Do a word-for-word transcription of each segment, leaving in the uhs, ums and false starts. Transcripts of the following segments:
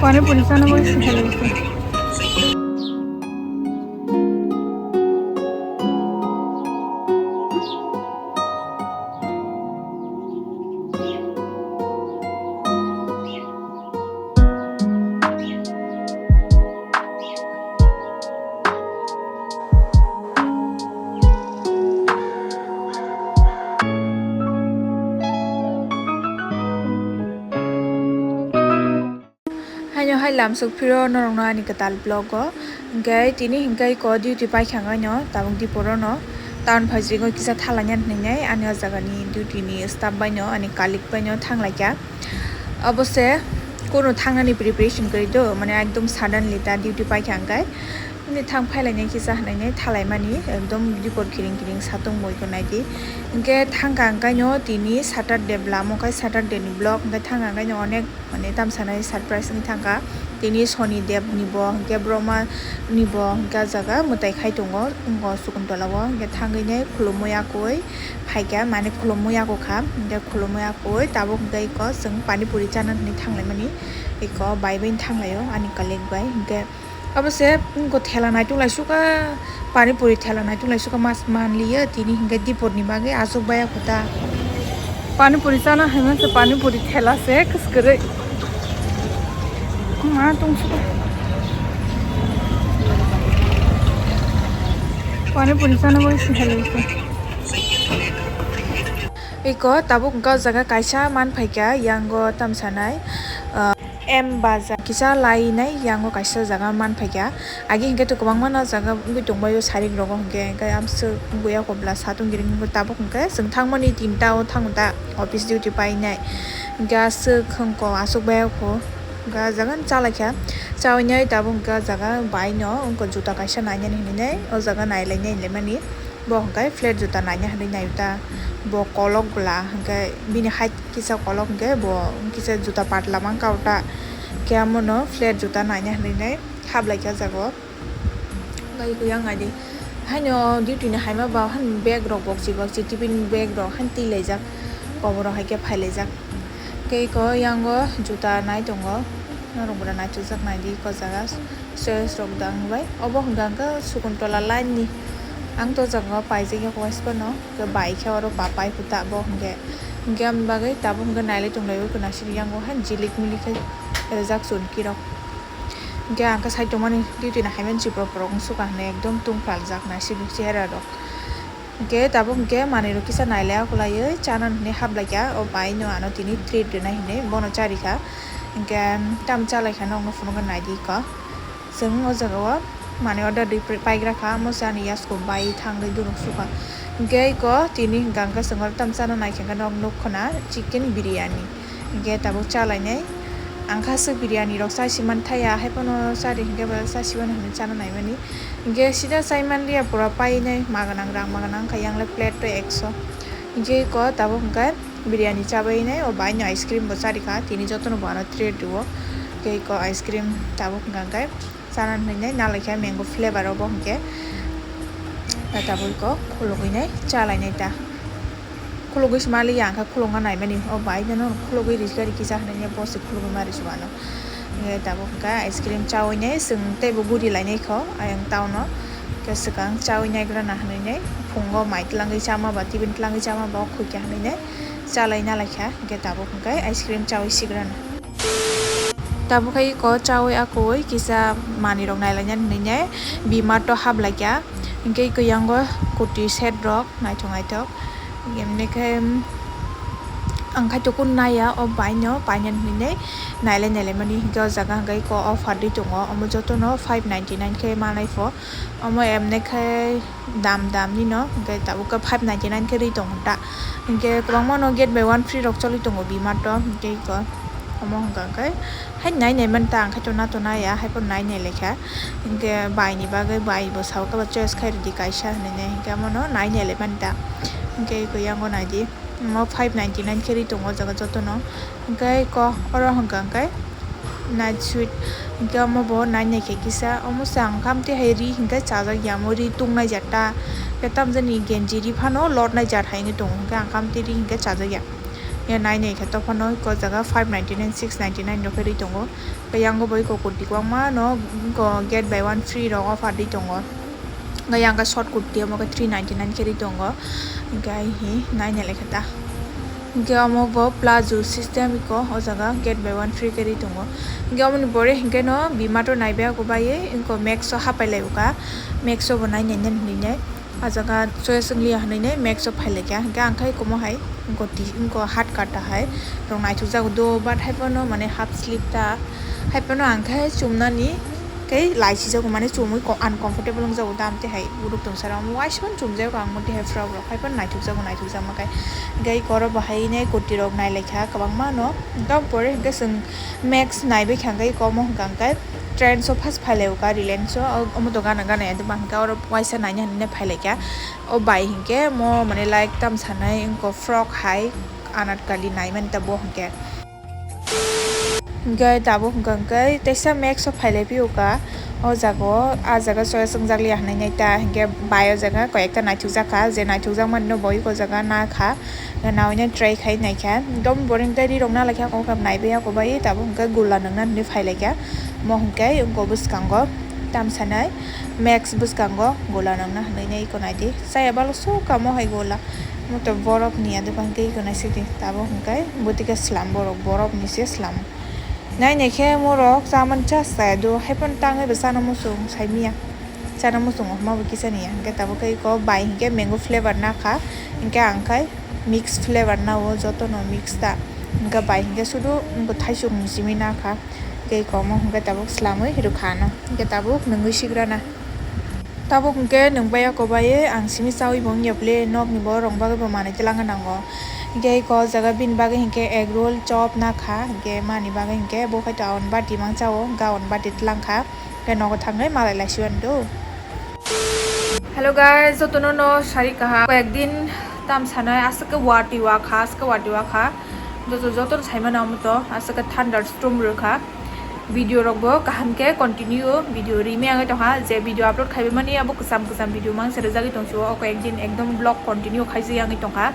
Pani puri chana bagwi swijak. Haino hai lamsok phiro norokno ani kwtal vlog o. Hinkhe tini hinkhe ko duty paikha haino tabuk dipor no town phaijigwi kisa thalaina hinwi ani o jaga ni duty ni staff bai no ani colleague bai no thanglaikha. Obo se kunu thangnani preparation kwrwi do, mane ekdom suddenly ta duty paikha hinkhe. Bini thang phailainai kisa hinwi thalaimani ekdom dipor kiring kiring satung boiko naidi. Hinkhe thangkha hinkhe no tini Saturday bwlamo khai Saturday ni vlog hinkhe thangkha hinkhe no onek mane tamsanai surprise wngwi thangkha. Tini Soni Deb ni bo hinkhe Brahma ni bo hinkhe ah jaga mwtai khai tongo wngkha Sukuntala o hinkhe thangwi nai khulumwi yakwi phaikha mane khulumwi yakokha hinkhe khulumwi yakwi tabuk hinkhe eko chwng pani puri chana hinwi thanglaimani eko bai bai thanglaio ani colleague bai hinkhe. Abo se wngkha thela naitung lai suka, pani puri thela naitung lai suka mas manliya tini hinkhe dipor ni bagwi aswk baya kho ta. Pani puri chana hinwi se pani puri thela se kwskwrwi. Ma tong suka. Pani puri chana bagwi se thela se. Eko tabuk wngkha o jaga kaisa man phaikha yango tamsanai. M baja kisa lainai yango kaisa jaga man phaikha. Agi hinkhe to kwbangma no jaga wngwi tongbaio sarik rogo hinkhe, hinkhe amswk wngwi yakobla satung giring wngwi tabuk hinkhe chwng thangmani tinta o thango ta office duty painai. Hinkhe aswk hwnkhe aswk bai kho hinkhe ah jaga chalaikha. Chawi nai tabuk hinkhe ah jaga bai no wngkha juta kaisa nainani hinwi nai o jaga nailainai hinlaimani. Bo hwnkhe flat juta naina hinwi naio ta. Bo kolok bwla hwnkhe bini height kisa kolok hwnkhe bo kisa juta patla mankha o ta. Khe amono flat juta naina hinwi nai hablai kha jago. Gai kuyang adi. Haino duty ni haima ba han bag rok bokchi bokchi tiffin bag rok han twi laijak. Koboro hai khe phai laijak. Tei ko yango juta nai tongo. Norok bwrwi naithokjak naidi ko jaga. Sales rok dang bai. Obo hwnkha hwnkhe Sukuntala line ni. Ang to jaga o paijak ya waisukha no. Khe bai khe oro papai kuta bo hwnkhe. Hwnkhe aboni bagwi tabuk hwnkhe nailai tonglaio khe naisik yango hai jilik milik khe rijak chunki rok. Hwnkhe ang khe sai tongmani duty ni haiman chipro porok wngsukha hwnwi ekdom tungphal jak naisik chehera rok. Hwnkhe tabuk hwnkhe manwi rok kisa nailai akulaiwi chana hinwi hablai kha. O bai no ano tini treat rwnai hinwi bono charikha. Hwnkhe tam chalaikha nokno phunukgwi naidi kho. Chwng o jaga o manwi order rwi paigra kha, omo se ani yasku bai thangwi dunuk sukha. Hwnkhe eko tini hwnkha hwnkhe chwng oro tam chana naikha hwnkhe nok nukkhwna chicken biryani. Hwnkhe tabuk chalainai. Ang kha aswk biryani rok chasi manthaya, haiphano chari hwnkhe bo chasi mano hinwi chana naimani. Hwnkhe sida chai manliya pura painai ma gwnang rang ma gwnang wngkha yang le plate o ekso. Hwnkhe eko tabuk hwnkhe biryani chabainai o bai no ice cream bo charikha tini jotono bo ano treat rwo. Hwnkhe eko ice cream tabuk hwnkha hwnkhe chana hinwi nai nalaikha mango flavor o bo hwnkhe. Tabuk eko khulugwi nai chalainai ta. Khulugwi se maliya ang khe khulugna naimani o bai no khulugwi rikha rikisa hinwi bo se khulugwi ma risuka no. Hwnkhe tabuk hwnkhe ice cream chawi nai chwng teibo guri lainai kho ayang town o. Hwnkhe swkang chawi naigrana hinwi nai phungo mai twlangwi chama ba tiffin twlangwi chama ba o khukya hinwi nai chalai nalaikha hwnkhe tabuk hwnkhe ice cream chawi sigrana. Tabuk hai ko chawi akwui kisa manwi rok nailaina hinwi nai B-Mart o hablai kha. Hwnkhe kwyango kurti set rok naithok naithok. Emni khe, ang khai tokun naiya o bai no paina hinwi nai nailai nailai mani. Hwnkhe o jaga hwnkhe ko offer ri tongo, omo jotono five ninety nine khe manai pho. Omo emni khe dam dam nino, hwnkhe tabuk khe five ninety nine khe ri tongo ta. Hwnkhe kwbangma no get buy one free rok choli tongo B-Mart o, hwnkhe iko omo hwnkha hwnkhe hai nai nai manta, ang khe tona tona ya, hai phano nai nai lai kha. Hwnkhe bai ni bagwi bai bo sao khe choice khai rwdi kaisa hinwi nai, hwnkhe omo no nai nai lai manta. Hwnkhe iko yango nai di. Omo five ninety nine khe ri tongo o jaga jotono. Hwnkhe ko oro hwnkha hwnkhe night sweet. Hwnkhe omo bo nai nai khe kisa. Omo se ang khe amtwi hai ri hwnkhe chajak ya. Omo ri tung nai jat ta. Khe tamjani genji ri phano lot nai jat hai wngwi tongo. Hwnkhe ang khe amtwi ri hwnkhe chajak ya. Nai nai khe tophano iko jaga five ninety nine, six ninety nine rok khe ri tongo. Tei yango bo iko kurti kwbangma no iko get buy one free rok offer ri tongo. Hwnkhe yang khe short kurti omo khe three ninety nine khe ri tongo. Hwnkhe ai hi nai nai lai khe ta. Hwnkhe omo bo plazo system iko o jaga get buy one free khe ri tongo. Hwnkhe omoni pore hwnkhe no B-Mart o naibe ako bai iko Max o hapai lai o kha. Max o bo nai nai nani hinwi nai. Ah jaga choice wng liya hinwi nai Max o phai lai kha. Hwnkhe ang khai komo hai iko ti-, iko hat kata hai rok naithok jago do, but hai phano mane half sleeve ta. Hai phano ang khe chumnani tei laisijago, mane chumui ko-, uncomfortable wngjago, dam tei hai uruk tongsa rok. Omo waisa phano chumjago ang, motwi hai frock rok hai phano naithokjago, naithokjakma khe. Hwnkhe eko oro bo hai nai kurti rok nai lai kha kwbangma no. Hwnkhe pore hwnkhe chwng Max nai bai kha, hwnkhe eko omo hwnkha hwnkhe Trends o first phai lai o kha, Reliance o, omo to gana gana ya, hwnkhe oro waisa naina hinwi phai lai kha. O bai hwnkhe mo mane like tam sanai wngkha frock hai anarkali nai mani ta bo hwnkhe. Hwnkhe tabuk hwnkha hwnkhe teisa Max o phai lai phiyokha. O jaga o, ah jaga choice wngjak liya hinwi nai ta, hwnkhe bai o jaga koi ekta naithokjak kha, je naithokjak mani no bo iko jaga na kha, nawi nai try khai nai kha. Dom boring tei ri rok na lai kha, kok nai bai ya kok bai tabuk hwnkhe gola nang na hinwi phai lai kha. Mo hwnkhe wngkha bwskango tam sanai Max bwskango gola nang na hinwi nai iko nai di. Chaya balo so kamo hai gola. Mo to borok ni ya dokan tei iko nai sidi. Tabuk hwnkhe bwtwi khe slam borok, borok ni se slam. Nai nai khe morok chamani cha chaya do, hai phano tangwi bo chana muchung sai miya. Chana muchungo hwnba bo kisa ni ya. Hwnkhe tabuk khe iko bai hwnkhe mango flavor na kha. Hwnkhe ang khai mix flavor na o, joto no mix ta. Hwnkhe bai hwnkhe sudu wngkha thaisuk ni simi na kha. Tei komo hwnkhe tabuk slamwi rwkha ano. Hwnkhe tabuk nungwi sigrana. Tabuk hwnkhe nung bai ya kobai ang simi chawi bo wngya ble, nok ni borok rok bagwi bo manwi twlangwi nango. Hwnkhe iko o jaga bini bagwi hwnkhe egg roll, chop na kha, hwnkhe mani bagwi hwnkhe bo khai to aon bati mang chao, hwnkhe aon bati twlang kha, hwnkhe nogo thangwi malai lai siwan do. Hello guys, jotono no sari kaha. Koyek din tam sanai aswk ke wati wa kha, aswk ke wati wa kha. Joto, joto sai mano amo to, aswk ke thunderstorm rw kha. Video rok bo kaham ke continue video rimi ang tongha, je video upload khaibe mani abo kwcham kwcham video mang se rwjagwi tong sio, o koyek din ekdom vlog continue khaijak yang tongha.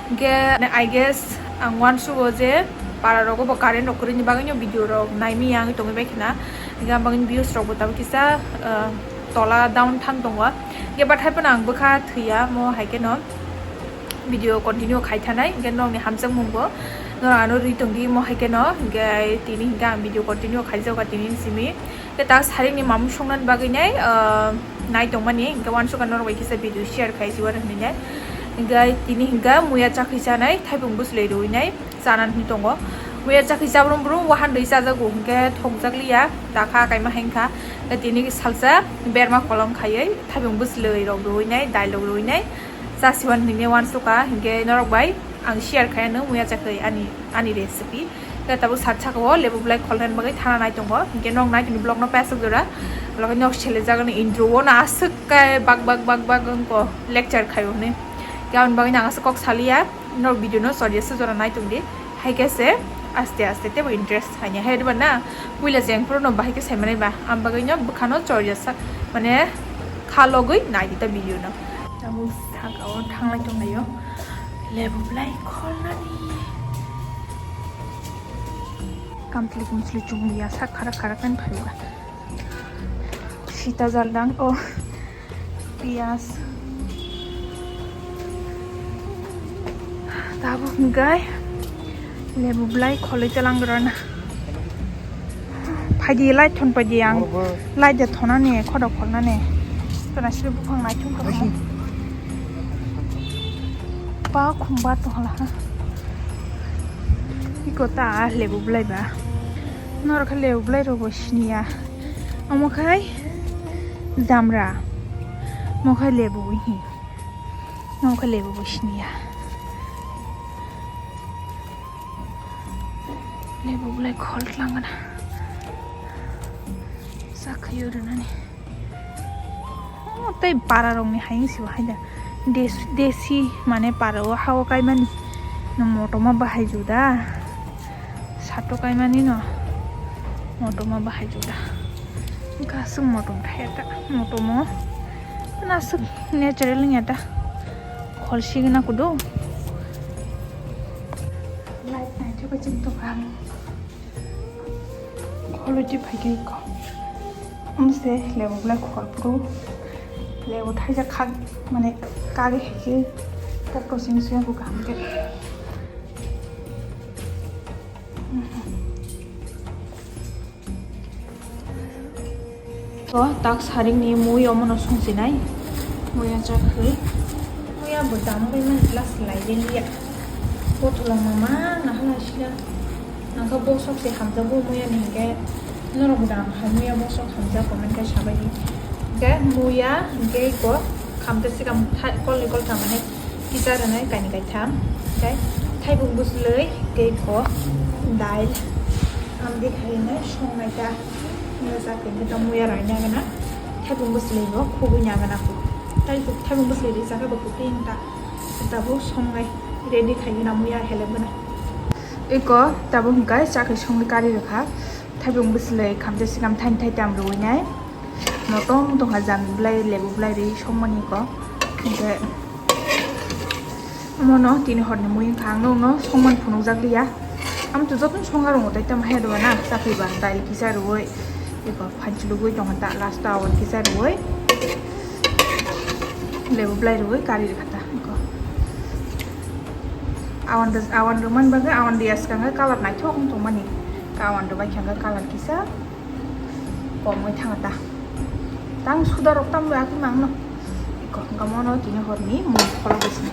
Hwnkhe I guess ang uansugo je para rogo bo current rok kwrwini bagwino video rok naimi yang tongwi bai khna. Hwnkhe ang bagwino views rok bo tabuk kisa, ah, tola down thang tongo. Hwnkhe bathai phano ang bwkha thwiya mo hai kheno video continue khai thanai, hwnkhe norokni hamjakmung bo norok ano ri tongdi mo hai kheno. Hwnkhe tini hwnkhe ang video continue khaijago tini simi. Hwnkhe ta saringni mamung songnani bagwi nai, ah, nai tongmani, hwnkhe uansukha norok bai kisa video share khai si uanw hinwi nai. Hwnkhe tini hwnkhe muya chakri chanai, thaipung bwslwi rwwi nai. Chana hinwi tongo. Muya chakri chabrum brum wahan rwi chajago hwnkhe thokjak liya, takha kaima hai wngkha. Tei tini salsa berma kolom khaiwi thaipung bwslwi rok rwwi nai, dail rok rwwi nai. Chasiwan hinwi uansukha, hwnkhe norok bai ang share khai anw muya chakri ani, ani recipe. Tei tabuk sat saka o lebu belai kholnani bagwi thana nai tongo. Hwnkhe norok nai tongdi vlog no paisuk jora. Vlog no selejak ani intro o no aswk khe bak bak bak bak wngkha lecture khai hwnwi. Hwnkhe aboni bagwi no ang aswk kok saliya. Norok video no chorya se jora nai tongdi, hai khe se aste aste teibo interest haini hai rwba na, puila jeng phuru no bahai khe sai manai ba, am bagwi no bwkha no chorya sa mane kha logwi nai di ta video no. Tabuk saka o thanglai tonglaio lebu belai kholnani. Kamchwlwi kamchwlwi chumliya sak kharak kharak nani phaiba. Sita jaldang o. Piyas. Tabuk hwnkhe lebu belai kholwi twlang rwna. Phaidi light thon phaidi ang. Light de thonani, khodo kholnani. Tona sri buphang naithok tongma. Pa khumba tongla ha. Iko ta lebu belai ba. Norok khe lebu belai rok bo siniya. Omo khai jamra. Omo khai lebu hi. Omo khai lebu bo siniya. Lebu belai khol tlang gana. Sakhayo rwnani. Oh, tei para rokni hai wngsi bo hai da. Des-, desi mane para o ha o kaimani. No motom o bahai juda. Sato kaimani no. Motom o bahai juda. Gasuk motom thaya ta. Motom o. Nasuk natural wngya ta. Khol signa kudu. Chini dokan. Quality phai khe ko. Amse lebu belai khorphru. Lebu thaijak khak mane kagwi hai khe kokto simi simi bo kaham khe. To tak saringni mui omono songsinai. Muya chakhwi. Muya bo dam bai man glass lai de liya. Botolo mama nahala sila. Nangkha bosok se hamjago muya ni hingke. Norok bo dam hai muya bosok hamjago man kai sabai. Hingke muya hingke ko khamte sikam thai kol ni kol thamani. Kisa rwnai kaini kaitham, tei thaibung bwswlwi, tei bo dal, amdi khainai songnai ta, mojak khe ta muya raina gana, thaibung bwswlwi bo khugui na gana kho, tei thaibung bwswlwi rijak khe bo kwtwi wng ta, tabuk songnai ready khai gana muya helep gana. Eko tabuk hwnkhe chakri songwi kari rwkha, thaibung bwswlwi khamte sikam thaini thaitam rwinai. Motong tongkha jami belai lebu belai ri songmani ko. Hingke omono tini horni mui wngkha ang nokno songmani phunukjak liya. Amtwi jotono songa rwngo tai tamo hai rwna chaphi ba dail kisa rwui eko phanchulugui tongkha ta last o awan kisa rwui lebu belai rwui kari rwkha ta eko. Awan rw-, awan rwmani bagwi awan rwya swkang khe colour naithok wng tongmani. Awan rwbai khe hwnkhe colour kisa. Komoi thanga ta. Tang suda rok tam ba ki mangno. Iko hingka mono tini horni mui phola bwsni.